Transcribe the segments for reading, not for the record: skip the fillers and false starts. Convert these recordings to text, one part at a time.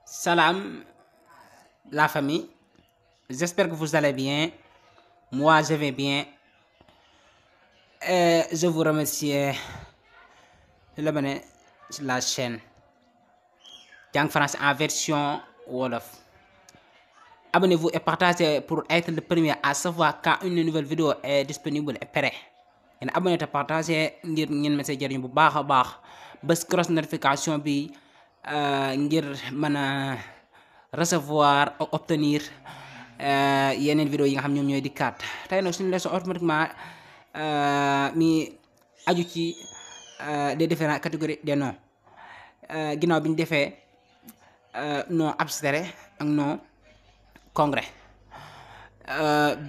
Salam la famille, j'espère que vous allez bien. Moi je vais bien et je vous remercie de l'abonner sur la chaîne Jàng Français en version Wolof. Abonnez-vous et partagez pour être le premier à savoir quand une nouvelle vidéo est disponible et prêt. ngeen abonné te partagé ngir ngeen ma see jariñ bu baax a baax bés cross notification bi ngir mën a recevoir ou obtenir yeneen vidéo yi nga xam ñoom ñooy dikkaat. tey nag suñu leçon automatiquement mi aju ci des différentes catégories des noms ginnaaw bi ñu defee nom abstrait ak nom concret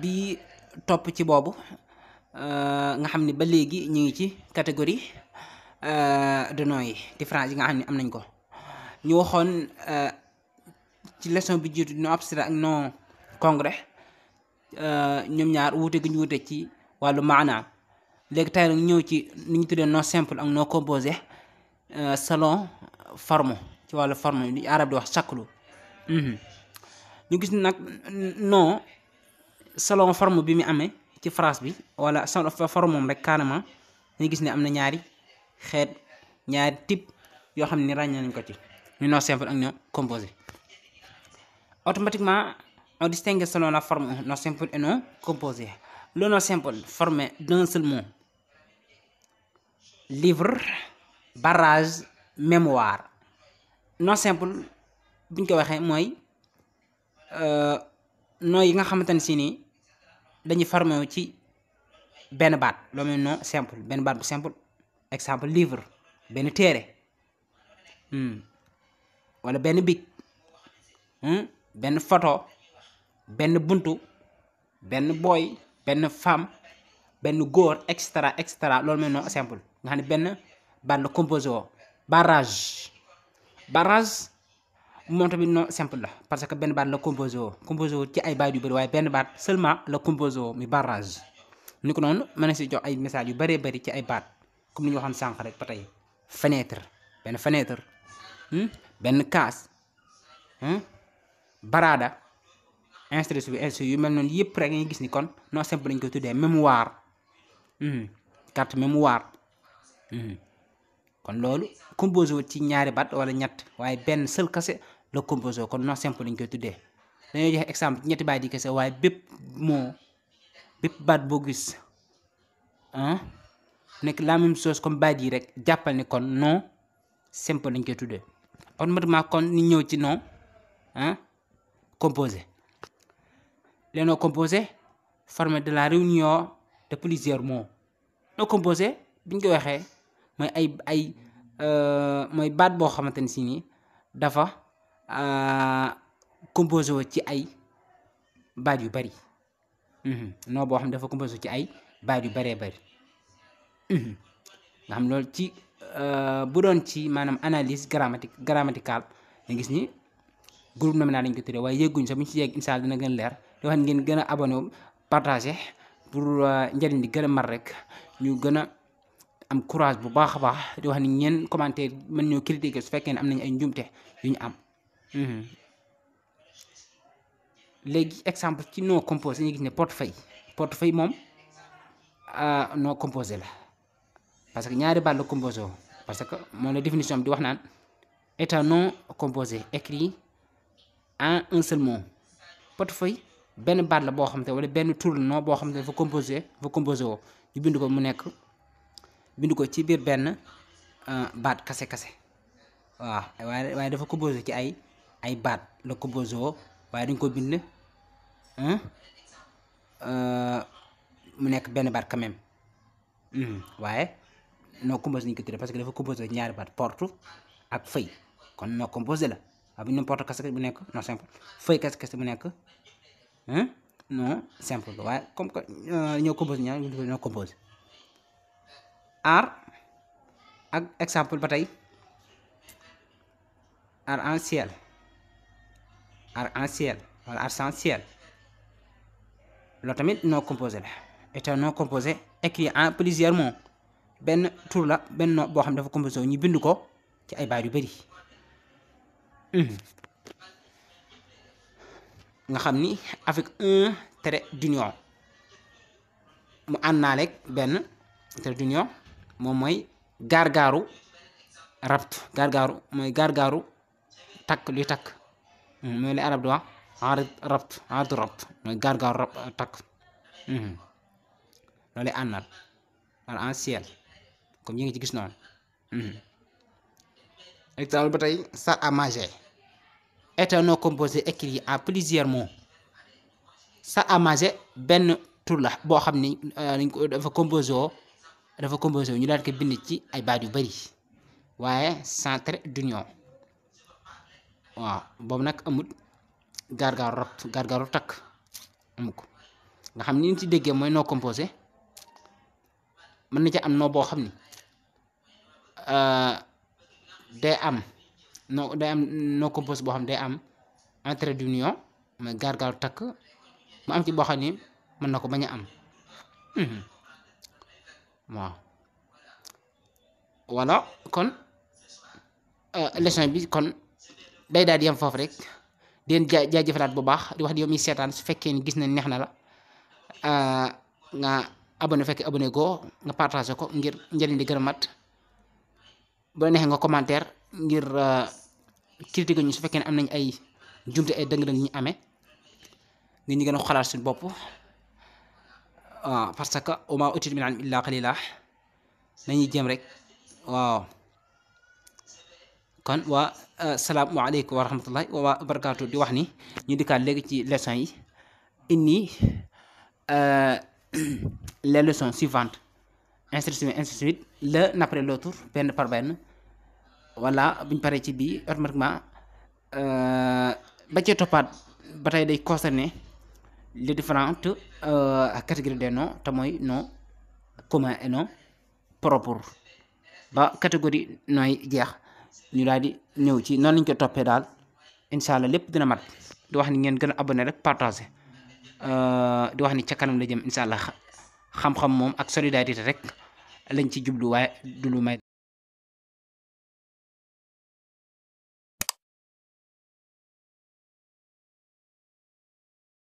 bi topp ci boobu nga xam ni ba léegi ñu ngi ci catégorie de noms yi différence yi nga xam ne am nañ ko. ñu waxoon ci leçon bi jiitu nom abstrait ak nom concret ñoom ñaar wuute gi ñu wuute ci wàllu maanaam. léegi tey nag ñëw ci ni ñu tuddee nom simple ak nom composé selon forme ci wàllu forme li arab di wax shaklu. ñu gis nag nom selon forme bi mu amee ci phrase bi wala selon forme moom rek carrément dañu gis ne am na ñaari xeet ñaari type yoo xam ne ràññee nañ ko ci ñu nom simple ak nom composé. Automatiquement on distingue selon la forme nom simple et nom composé. Le nom simple formé d'un seul mot: livre, barrage, mémoire. Nom simple buñ ko waxee mooy nom yi nga xamante ne si nii dañuy formé wu ci benn baat loolu mooy nom simple benn baat bu simple. Exemple livre benn téere wala benn bic benn photo benn buntu benn boy benn femme benn góor et cetera loolu mooy nom simple nga xam ne benn baat la composé woo. Barrage moom tamit nom simple la parce que benn baat la composé woo ci ay baat yu bëri waaye benn baat seulement la composé woo mi barrage. ni ko noonu mën na si jox ay message yu bëree bëri ci ay baat comme ni ñu waxoon sànq rek ba tey fenêtre benn kaas baraada instru yu mel noonu yëpp rek nga gis ni kon nom simple lañ koy tuddee. Mémoire carte mémoire kon loolu composé wu ci ñaari baat wala ñett waaye benn seul kase la composé kon nom simple lañ koy tuddee. dañoo joxe exemple ñetti baat yi kese waaye bépp baat boo gis nekk la même chose comme baat yi rek jàppal ni kon nom simple lañ koy tuddee. automatiquement kon ni ñëw ci nom composé. Les noms composés forment de la réunion de plusieurs mots. Nom composé bi ñu ko waxee mooy mooy baat boo xamante ni si nii dafa composé woo ci ay baat yu bari. nom boo xam ne dafa composé ci ay baat yu baree bari nga xam loolu ci bu doon ci maanaam analyse grammaticale nga gis ni groupe nominal lañ ko tuddee waaye yegguñ sax bu ñu ci yegg incha allah dina gën leer di wax ngeen gën a abonné wu partagé pour njëriñ li gën a mar rek ñu gën a am courage bu baax a baax di wax ni ngeen commentaire mën ñoo critiquer su fekkee ne am nañu ay njumte yu ñu am. léegi exemple ci nom composé ñu gis ne portefeuille moom nom composé la parce que ñaari baat la composé woo parce que moom la définition bi di wax naan est un nom composé écrit en un seul mot. portefeuille benn baat la boo xam te wala benn tur la nom boo xam te dafa composé woo ñu bind ko ci biir benn baat kase waaw waaye dafa composé ci ay baat la composé woo waaye dañ ko bind mu nekk benn baat quand même waaye nom composé nañu ko tuddee parce que dafa composé ñaari baat porte ak feuille kon nom composé la waaye bu ñu porte kase bu nekk nom simple feuille kase bu nekk nom simple la waaye comme que ñoo composé ñaar ñu ñoo composé. art ak exemple ba tey arc-en-ciel wala arc-en-ciel loolu tamit nom composé la est un nom composé écrit en plusieurs mots benn tur la benn nom boo xam ne dafa composé ñu bind ko ci ay baat yu bari nga xam ni avec un trait d'union mu àndaaleeg benn trait d'union moom mooy gargaaru rabt gargaaru mooy gargaaru takk luy takk mooy li arab di wax aardu rabt mooy gargaaru takk loolu àndal wala en ciel comme yi nga ci gis noonu exemple ba tey salle à manger est un nom composé écrit en plusieurs mots salle à manger benn tur la boo xam ni dañ ko dafa composé woo ñu daal ko bind ci ay baat yu bari waaye sans trait d'union waaw boobu nag amul gargaaru rabt gargaaru takk amu ko nga xam ni ñu ci déggee mooy nom composé mën na ci am noo boo xam ni day am noo composé boo xam day am un trait d'union mooy gargaaru takk mu am ci boo xam ni mën na ko bañ a am waaw voilà kon leçon bi kon day daal di yem foofu rek di leen jaajëfalaat bu baax di wax di yow mi seetaan su fekkee ni gis na neex na la nga abonné fekkee abonné goo nga partagé ko ngir njëriñ di gën a mat bu la neexee nga commentaire ngir critique ñu su fekkee ne am nañ ay jumte ay dëng-dëng ñu amee ngir ñu gën a xalaat suñu bopp waaw parce que wa maa utiitum min al-ilmi illaa qaliila nañuy jëm rek waaw kon waa salaamu aleykum wa rahmatullahi wa barakaatu di wax ni ñu dikkaat léegi ci leçon yi inni les leçons suivantes ainsi de suite l'un après l'autre benn par benn voilà buñ paree ci bii automatiquement ba ci toppaat ba tey day concerner les différentes catégories des noms te mooy nom commun et nom propre ba catégorie nooy jeex ñu daal di ñëw ci noonu lañ ko toppee daal incha allah lépp dina mat di wax ni ngeen gën a abonné rek partagé di wax ni ca kanam la jëm incha allah xam-xam moom ak solidarité rek lañ ci jublu waaye du lu may